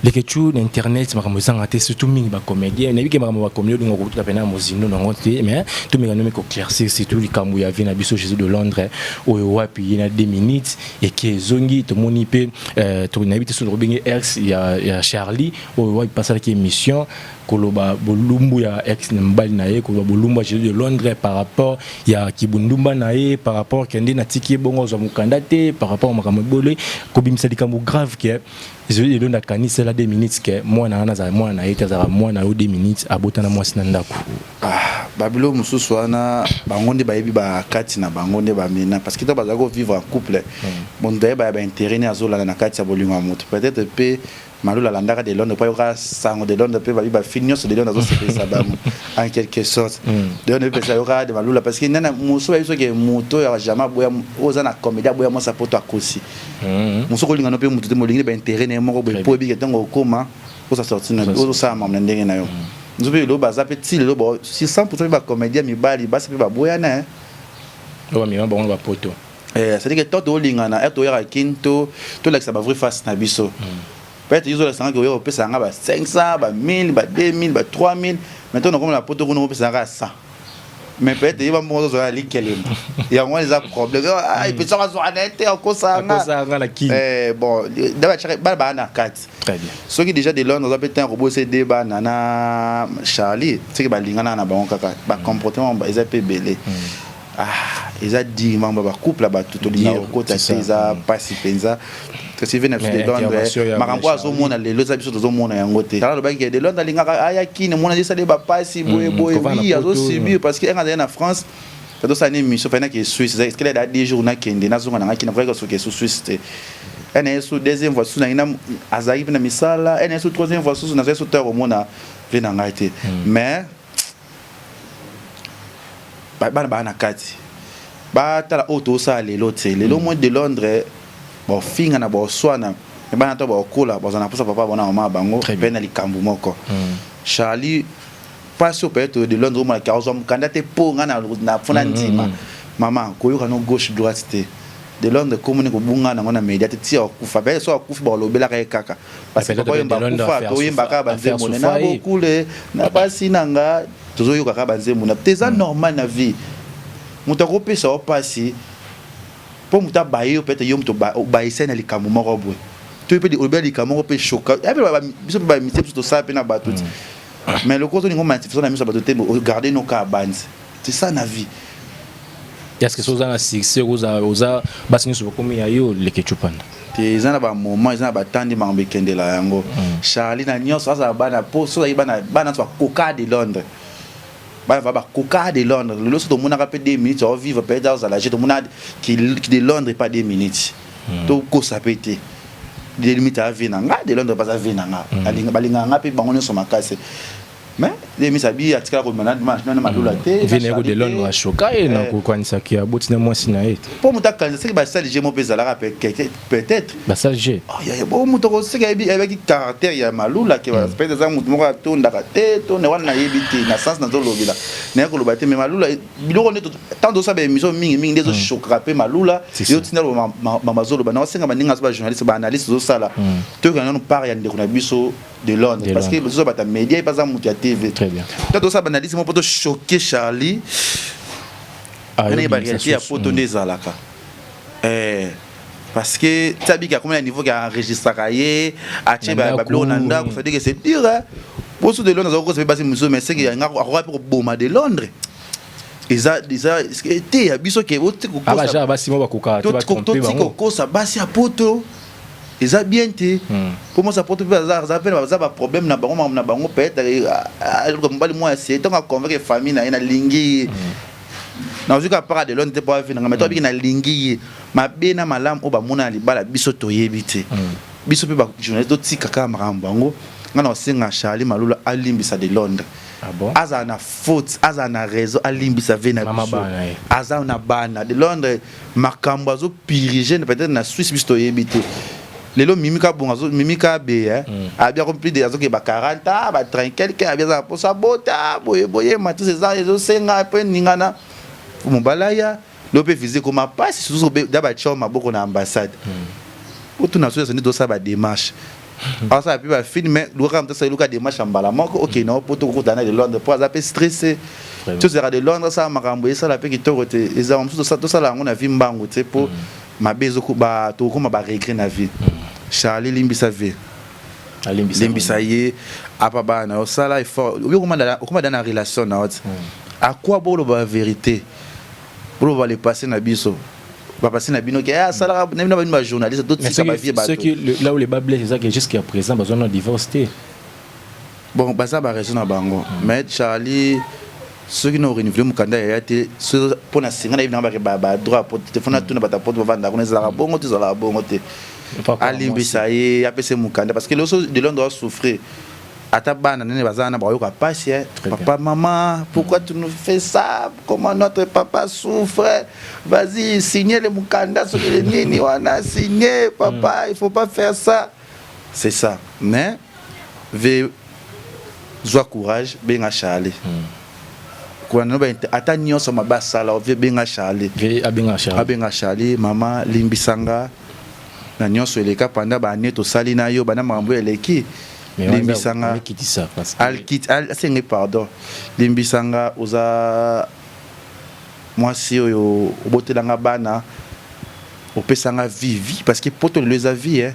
Les ketchup na internet makambo ezanga te surtout mingi ba comédien, na biki makambo ba comédien donc ko pena mozindo nango te mais tout meka nomi ko éclaircir surtout likambo ya vie na biso Jésus de Londres oyo wapi ye na 2 minutes et qui ezongi tomoni pe euh, nayebi te soki tokobenge ex ya, ya Charlie oyo wapi basalaki émission koloba bolumbu ya ex na mobali na ye koloba bolumbu ya Jésus de Londres par rapport ya kibundumba na ye par rapport kende natiki ye bongo azwa mokanda te par rapport makambo ebole kobimisa likambo grave ke Ezali lelo na kanisela 2 minutes ke mwana wana azala mwana na ye te azalaka mwana yo 2 minutes abota na mwasi na ndako. Ah, babilo mosusu wana bango nde bayebi bakati na bango nde bamena parce que ntango bazali kovivre en couple hmm. moto ayeba ya baintérêt ne azolanda na kati ya bolingo ya moto peut-être mpe malula alandaka de londres mpo ayoka sango de londres mpe babi bafile nyonso de londres azosepelisa bango en quelque sorte hmm. de londres mpe ayoka de malula parce que nana mosusu bayebi soki moto oyo jamais aboya oyo oza na comédie aboya mwasi ya poto akosi Mhm. Mosusu kolinga no pe mutu te molingi ba intérêt na ye moko boye po ebike ntango okoma osa sorti na ozosala mambo na ndenge na yo. Mhm. Mosusu pe lelo baza pe ti lelo ba si 100% pe ba comédien mibali basi pe baboyana hein. Oyo bamema bango na bapoto. Eh, c'est-à-dire que tant tolingana, eh toyaka kin to tolakisa ba vraie face na biso. Mm. Peut-être yo ozolakisa nga ke oya kopesa nga ba 500, ba 1000, ba 2000, ba 3000, mais to nakoma na poto kuna opesa nga 100. Mais peut-être ye bambongo ozozwa ya likelemba yango wana eza problème ah, epesaka azwaka na ye te akosanga na kini eh, bon bana baa na kati soki déjà de Londres aza mpe ntango kobosa ede bana na Charlie soki balingana na bango kaka bacomportement eza mpe ebele hmm. ah, eza di mambo ya bacouple ya bato tolingaka kokota te eza mpasi mpenza kasi ve na biso de Londres makambo oyo azomona lelo eza biso tozomona yango te tala alobaki ke de Londres alingaka aya kini mona esali ye bapasi boye mm, boye oui azosubir parce que enga azali na France tozosala ni émission fai nake Suisse eza esikali da 10 jours nakende nazonga na ngai kina kokaki kosoki esu Suisse te ene yesu deuxième fois susu nangi azalaki mpe na misala ene yesu troisième fois susu nazali su tard komona ve na ngai te mm. mais bana baa na kati batala oyo tosala lelo te lelo mm. moi de Londres baofinga na baoswana me bana to baokola bazala na mposa papa bona mama bango mpe na likambo moko mm. Charlie mpasi oyo peut-être de Londres omonaki azwa mokanda te mpo nga na fona mm, ndima mama koyoka no gauche droite te de Londres komoni kobunga nango na media te ti akufa peut-être so akufi balobelaka ye kaka parce que papa oyemba akufa toyemba kaka banzembo na bokule na basi na nga tozoyoka kaka banzembo na te eza mm. normal na vie moto akopesa yo mpasi mpo moto abaye yo peut-être yo moto obayisa na likambo moko boye. To mpe olobi likambo moko mpe choka biso mpe bamisie biso tosala mpe na bato ti. Mais lokola ozolinga omanifeste na miso ya bato te, garde no kaka banzi. C'est ça na vie. Est-ce que soki oza na succès, oza basi nyonso bakomi ya yo, leke cupanda? Te, eza na bamoment, eza na batandi makambo ekendela yango. Charlie na nyonso azala bana po so ozalaki bana, bana nyonso bakoka de Londres, bana va bakoka de Londres. Lelo so tomonaka mpe 2 minutes aovivre, peut-être azala je tomona de Londres pas 2 minutes. Tokosa mpe te, 2 minutes ave na nga de Londres, baza ve na nga, balingaka nga mpe bango nyonso makasi. Mais 2 minutes abi atikala kobima na Malula te. Ve na ye de Londres ashoka ye na kokanisaki aboti na mwasi na ye. Mpo moto akanisa soki basali je mo mpe ezalaka peut-être. Basali je. Bo moto akoseki ayebaki caractère ya Malula ke peut-être eza moto moko atondaka te to na wana, nayebi te. Na sens nazolobela, naye koloba te. Mais Malula, biloko nde tant tosala baémission mingimingi nde ezoshokaka mpe Malula. Yo tinda bazoloba na osenga baninga azo bajournaliste, baanalyste, ozosala toyoka nano part ya ndeko na biso de Londres, parce que bezoza bata média, epa aza moto ya TV. To tosala baanalyste moko mpo tochoke Charlie ndenge baréalité ya poto nde ezalaka, parce que ti abiki akomi na niveau ke enregistraka ye, atie babiloko na ndako. C'est-à-dire que c'est dur poso de Londres azakokosa mpe basi mosusu, mais seke akoka mpe koboma de Londres. Eza te ya biso ke kokosa basi ya poto eza bien te, mpo mwasi ya poto mpe aza mpe baza baproblème na bango, makambo na bango. Peut-être aluka mobali mwa ya sie ntango aconvaincre famille na ye, nalingi ye, nazwi kaka part de Londres te mpo avinanga. Mais to abiki, nalingi ye, mabe na malamu oyo bamona na libala, biso toyebi te. Biso mpe bajournaliste totika kaka makambo yango. Nga na osenga Charlie Malula alimbisa de Londres. Ah bon? Azala na faute, azala na raison, alimbisa ve na biso. Aza na bana de Londres, makambo azopirige peut-être na Suisse, biso toyebi te. Lelo Mimi Kabonga, Mimi Kabe abi ako plus de azoke ba 40, ba 30 quelque, abi aza posa bota boye boye matis eza ezosenga mpe ningana mobali aya. Lelo mpe visa ekoma mpasi, susu da batia maboko na ambassade. Otuna so nde tosala badémarche, asala mpe bafilm, mais luka moto asala, luka démarche ya mbala moko okende na po tokokutana de Londres, mpo aza mpe stressé. Tozalaka de Londres, asala makambo esala mpe kitoko te. Ezala mosusu tosala yango na vie mbangu te, mpo mabe tokokoma baregret na vie. Charlie, limbisa vie, limbisa ye apa bana na yo, osala effort. Obi okoma da na relation na yo te, akwa boloba vérité, boloba le passé na biso, bapasi na bino ke asalaka na bino, bino bajournaliste, totika bavie bato. Là où le bât blesse, eza que jusqu'à présent bazwa na divorce te. Bon, baza baraison na bango. Mais Charlie, soki na orenouveler mokanda yaya te mpo na singa nayebi nanga badroit po te, fona tuna bato poto bavanda kuna, ezalaka bongo te, ezalaka bongo te. Alimbisa ye, apesa mokanda, parce que loso de Londres asouffrir, ata bana nene baza wana bayoka pasi. Papa, maman, pourquoi tu nous fais ça? Comment notre papa souffre? Vas-y, signe le mokanda, soki nini wana, signe papa. Il faut pas faire ça, c'est ça. Mais ve zwa courage, benga Charlie. Kolanda ata nyonso mabe asala, ovie benga Charlie. Abenga Charlie: mama, limbisanga na nyonso eleka panda baane tosali na yo, bana makambo eleki, limbisanga. Asenge pardon, limbisanga, oza mwasi oyo obotelanga bana, opesanga vie, vie, parce que poto lelo eza vie, eh.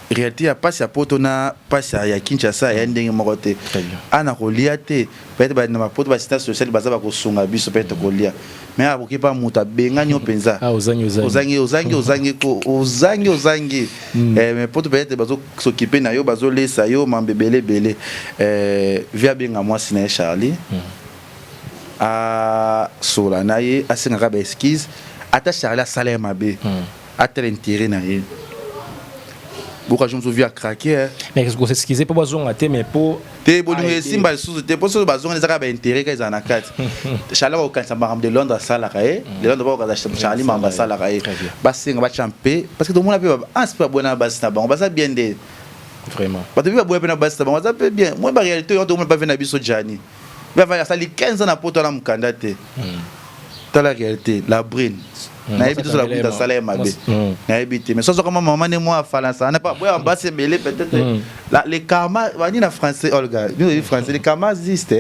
Réalité ya mpasi ya poto na mpasi ya Kinshasa ya ndenge moko te. Ana kolia te, peut-être na bapoto baassistance sociale baza bakosunga biso, peut-être kolia, mais akoki pa moto abengani yo mpenza, ozangi, ozangi, ozangi, ozangi, ozangi. Mais poto peut-être bazosokipe na yo, bazolesa yo mambe ebele ebele. Vi abenga mwasi na ye Charlie, asola na ye, asengaka baexcuse. Ata Charlie asala ye mabe, atala intérêt na ye, boka jo mosusu vi acraquer. Mais kosexcuse mpo bazonga te, mais mpo Te, bolingo esimba lisusu te, mpo soki bazonga ezaka baintérêt ka ezala na kati. Charlie akokanisa makambo de Londres asalaka ye, de Londres bakokanisa Charlie makambo asalaka ye, basenga batya mpe, parce que tomona mpe ansi mpe baboya na basi na bango, baza bien nde. Vraiment. Bato mpe baboya mpe na basi na bango, baza mpe bien. Moi baréalité oyo tomona mpe na biso Jani mpe asali 15 ans na poto wana, mokanda te. Tala réalité, la brune, nayebi te so la brune asala ye mabe, nayebi te. Mais so azwaka mama nde mwa afalansa ana pa boya basi ebele, peut-être le karma bani na français. Olga, bino oyebi français, le karma existe,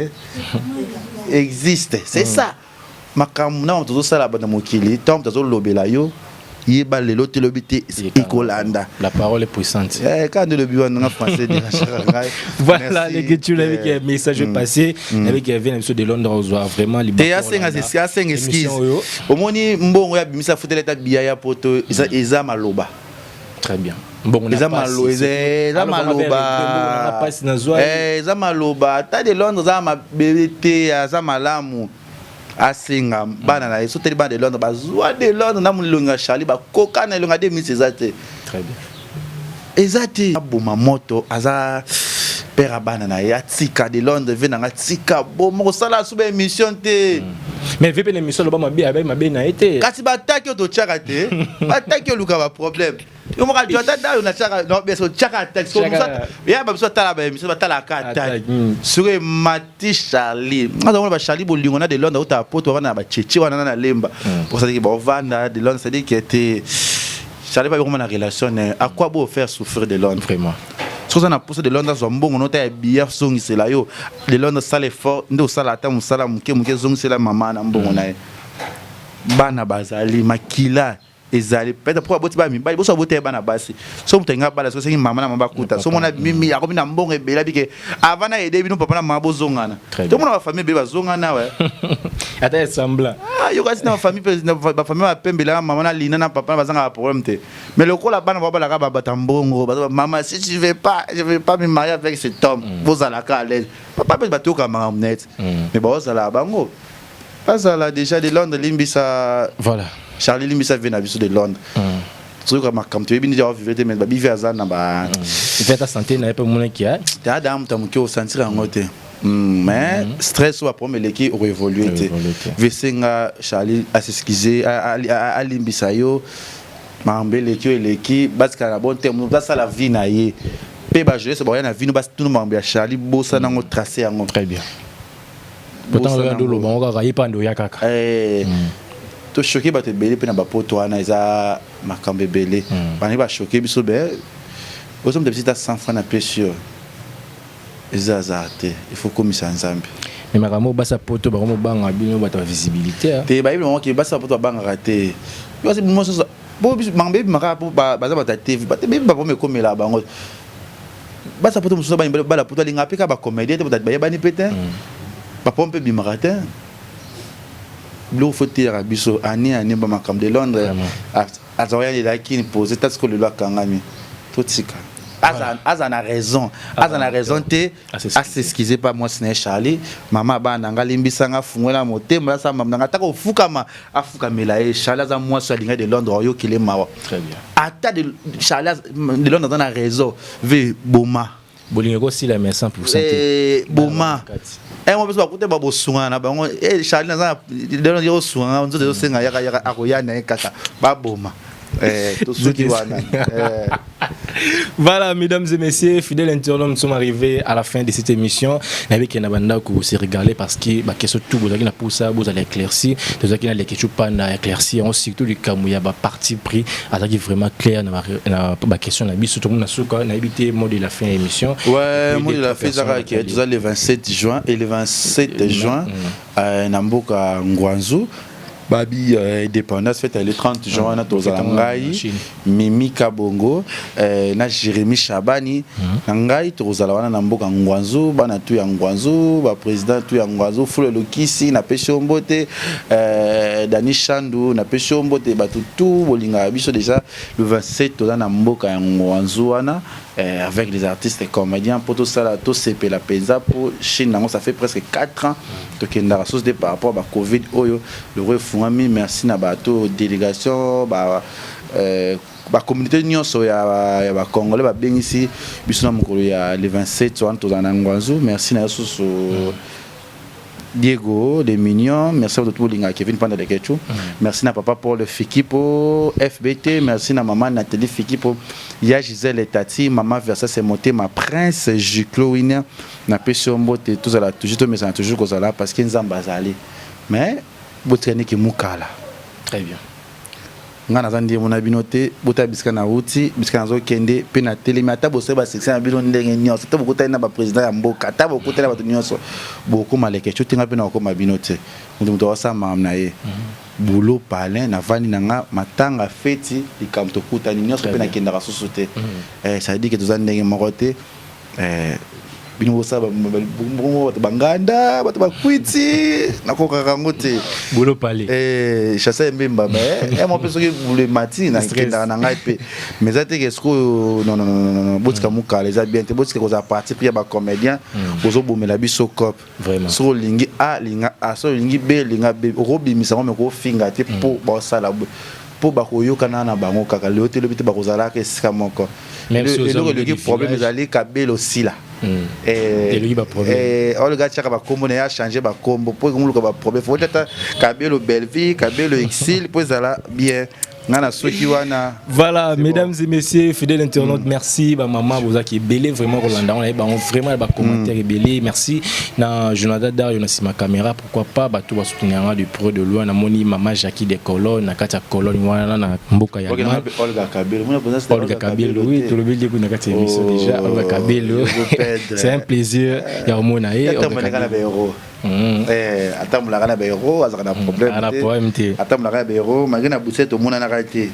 existe, c'est ça. Makambo na moto ozosala na mokili, ntango moto azolobela yo. Yeba lelo te, lobi te, ekolanda. La parole est puissante. Eh, quand lobi wana nga français dérangeaka ngai. Voilà, l'écriture avec un message passé, avec un vient de Londres ozwa vraiment te asenga asenga excuse. Omoni mbongo ya bimisa, futela eta biya ya poto, eza maloba. Très bien. Eza maloba, eza maloba, eza maloba. Ata de Londres aza mabe te, aza malamu. Asenga bana na ye. So teli bana de Londres bazwa de Londres na molongi ya Charlie, bakoka na elongi ya 2000 eza te. Très bien. Eza te. Aboma moto, aza père ya bana na ye. Atika de Londres ve nanga, tika boma kosala so ba émission te. Mais ve mpe na émission aloba mabe, abe mabe na ye te. Kasi bataki oyo totiaka te, bataki oluka baproblème. Yo moko atu ata dayo natiaka non bien sûr tiaka attaque ya ba biso atala ba émission, batalaka attaque soki emati Charlie. Azamona ba Charlie bolingo na de Londres ota poto wana na bacheche wana na lemba pour ça dire bovanda de Londres, c'est dire que te Charlie ba bikoma na relation ne. À quoi beau faire souffrir de Londres? Vraiment. Soki oza na posa de Londres azwa mbongo nota ya biya, zongisela yo de Londres. Sala effort nde osala ata mosala moke moke, zongisela mama na mbongo na ye. Bana bazali makila ezali peut-être mpo aboti bana mibali, boso aboti ye bana basi. So moto alingi abala, so esengi mama na mama bakuta. So mona mimi akomi na mbongo ebele, abike avant na ede bino papa na mama bozongana. Tomona bafamille ebele bazongana we. Ata ya semblant. Ah, yo kasi na bafamille mpe bafamille bapembelaka mama na lina na papa bazangaka problème te. Mais lokola bana babalaka babata mbongo, mama, si tu veux pas, je veux pas me marier avec cet homme. Bozalaka à l'aise, papa mpe batoyoka makambo net, mais baozala bango bazala déjà. De Londres limbisa. Voilà. Charlie, limbisa ve na biso de Londres. Tozoyoka makambo, toyebi nde avivre te, mais babive aza na ba Ve ata santé na ye mpe omonaki. Te, ada moto ya moke osentir yango te, mais stress oyo baproblème eleki, okoévolue te. Vesenga Charlie as'excuse, alimbisa yo makambo eleki oyo eleki, batikala na bon terme, moto asala vie na ye mpe bajeunesse bakoya na vie no batuna makambo ya Charlie, bosana yango, trace yango. Très bien. Pourtant oyo ndoloba ngo kaka ye mpa nde oya kaka. Tochoquer bato ebele mpe na bapoto wana, eza makambo ebele bandeki bachoquer biso. Be ozomta biso ta 100 francs na pesi yo, eza hasard te, il faut komisa Nzambe. Mais makambo basa poto bango mobanga bino bato ya visibilité. Te, bayebi bango ke basa poto babangaka te. Po makambo ebimaka po baza bato ya TV, bato beyebi baproblème ekomela bango. Basa poto mosusu bala poto alingaka mpe kaka bacomédien te, bayebani mpe te, baproblème mpe ebimaka te. Biloko fo teyaka biso ani ani bamakambo de Londres azalaki elaki pose ta sikoyo lelo akangami. Totika aza na raison, aza na raison te. As'excuse pa mwasi na ye Charlie, mama bana na nga, limbisanga, fungola motema, asala mama na nga, ataka ofukama, afukamela ye. Charlie aza mwasi alingai de Londres, oyokele mawa. Ata de Charlie, de Londres aza na raison ve boma. Bolingo ekosila mais 100% te. Boma mo biso bakute babosungana na bango. Charlie naza de Londres, osungana nzoto ezosenga yaka yaka, akoya na ye kaka baboma. Tosuki wana. Voilà, mesdames et messieurs, fidèles internautes, nous sommes arrivés à la fin de cette émission. Avec na bandako se régaler parce que ba question tout vous na pour ça vous allez éclaircir. Vous avez les questions pas na éclaircir, surtout le kamu ya ba parti pris, azaki vraiment clair na ba question na biso tout na suka na éviter mot de la fin de l'émission. Ouais, mot de la fin ça qui est le 27 juin et le 27 juin na mboka Ngwanzu babi indépendance fête le 30 juin wana tozala ngai Mimi Kabongo na Jérémi Chabani na ngai, tokozala wana na mboka Ngwanzu. Bana tu ya Ngwanzu, baprésident tu ya Ngwanzu, Fulo Elokisi, napesi yo mbote, Dani Shandu, napesi yo mbote, bato tu bolingaka biso. Déjà le 27 toza na mboka ya Ngwanzu wana avec les artistes et comédiens mpo tosala tosepela mpenza. Mpo Chine yango, ça fait presque 4 ans tokendaka source de par rapport à bacovid oyo loro efungami. Merci na bato délégation ba bacommunauté nyonso ya bacongolais babengisi biso na mokolo ya le 27 wana tozala na Ngwanzu. Merci na yo susu Diego de Mignon, merci à tout le Kevin Panda de Kechu. Merci na papa Paul Fikipo, FBT, merci na maman Nathalie Fikipo, ya Gisèle Tati, maman Versa Semoté, ma prince Juclo Winner, na pesi mbote, tous à la toujours to mesana toujours kozala parce que Nzambe azali. Mais botikani ki mukala. Très bien. Nga naza ndimo na bino te, botala bisika nauti, bisika nazokende mpe na telemi. Ata bosali basection na bino ndenge nyonso, ata bokutani na baprésident ya mboka, ata bokutani na bato nyonso, bokóma leke tio tenga mpe na kokóma bino te. Moto moto akosala makambo na ye. Boulot palin navandi na nga matanga feti likambo tokutani nyonso mpe nakendaka susu te. Eh, ça veut dire que toza ndenge moko te. Eh, bino bosala bongo bato banganda bato bakwiti nakokaka yango te. Boulot palais. Eh, chasse mbemba mais eh, moi mpe soki boulot emati nakendaka na ngai mpe mais eza te ke sikoyo non non non non non botika mokala eza bien te botika kozala parti pris ya bacomédien bozobomela biso cope. Vraiment. Soki olingi A linga A, soki olingi B linga B, okobimisa yango mais kofinga te mpo baosala boye mpo bakoyokana na bango kaka lelo te lobi te bakozalaka esika moko. Même si oza Eloko au milieu eloki du problème village. ezali kabelo osila. Eh, Eloki ba problème. eh, oyo atiaka bakombo na ye achange bakombo mpo ekomoluka baproblème fo ata kabelo Belleville kabelo exil mpo ezala bien nga na soki wana. Voilà, mesdames et messieurs, fidèles internautes, merci. Ba maman, bozaki ebele vraiment Rolanda, on a eu vraiment ba commentaire ebele. Merci na Jonathan Dario na sima caméra, pourquoi pas bato ba soutenir de près de loin na moni maman Jackie de Cologne na kati ya Cologne wana na mboka ya Okenda Allemagne. mpe Olga Kabelo mona mpenza c'est Olga Kabelo, oui, tout le monde dit na kati ya émission Oh, déjà. Olga Kabelo, Pedre. c'est un plaisir ya komona ye. Olga atambolaka na Kabelo. baero. Eh, atambolaka na baero azalaka na problème Aza na te. problème te. Atambolaka na baero malgré na Bruxelles tomonanaka te.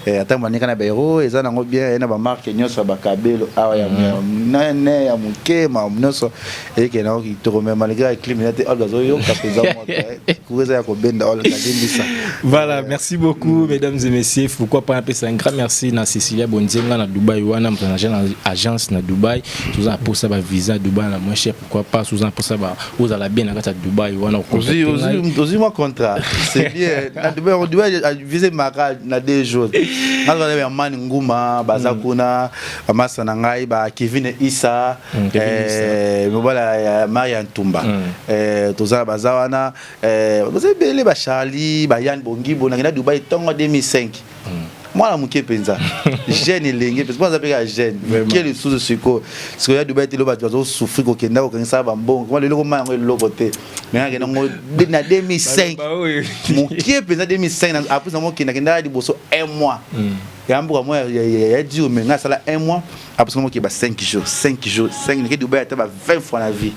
Eh, atambolaka na baero eza nango bien ye na bamarke nyonso ya bakabelo awa ya monene ya moke makambo nyonso ekende yango kitoko mais malgré ya clim eza te Olga azoyoka mpenza moto cour eza ya kobenda Olga dembisa. Voilà, merci beaucoup, mesdames et messieurs. Pourquoi pas appeler ça un grand merci na Cecilia Bonzenga na Dubaï wana moto na agent- agence na Dubaï. Toza pour ça ba visa Dubaï na moins cher pourquoi pas soza pour ça ba ozala bien na kati ya Dubaï wana ozwi ozwi mwa contrat c'est bien na Dubaï Dubaï visa maka na 2 jours nga zala ya mani nguma baza kuna bamasa na ngai ba Kevin Issa. Kevin Issa. Mobala ya Maria Ntumba. Toza baza wana baza ebele ba Charlie ba Yann Bongibo nakenda Dubaï ntongo 2005 mwana moke mpenza jeune elenge mpenza mpo aza mpe kaka jeune moke lisusu sikoyo sikoyo ya Dubai te lelo bato bazosouffrir kokenda kokangisa bambongo koma lelo koma yango eloko te mais nakenda yango na 2005 moke mpenza 2005 après nango okenda kenda liboso un mois ya mboka mo ya dur mais nga asala un mois après nango okeba 5 jours 5 jours 5 nake Dubai ata ba 20 fois na vie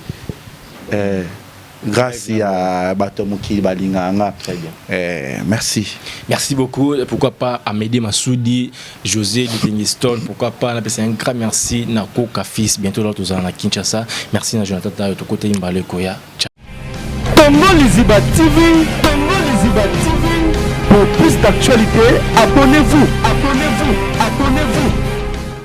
grâce ya bato ya mokili balingaka nga. Très bien. Merci. Merci beaucoup. Pourquoi pas Amédée Massoudi, José Livingston, pourquoi pas on un grand merci na Koka Fils, bientôt là tous na Kinshasa. Merci na Jonathan Tayo, to côté Imbale Koya. Ciao. Congo Liziba TV, Congo Liziba TV. Pour plus d'actualités, abonnez-vous, abonnez-vous.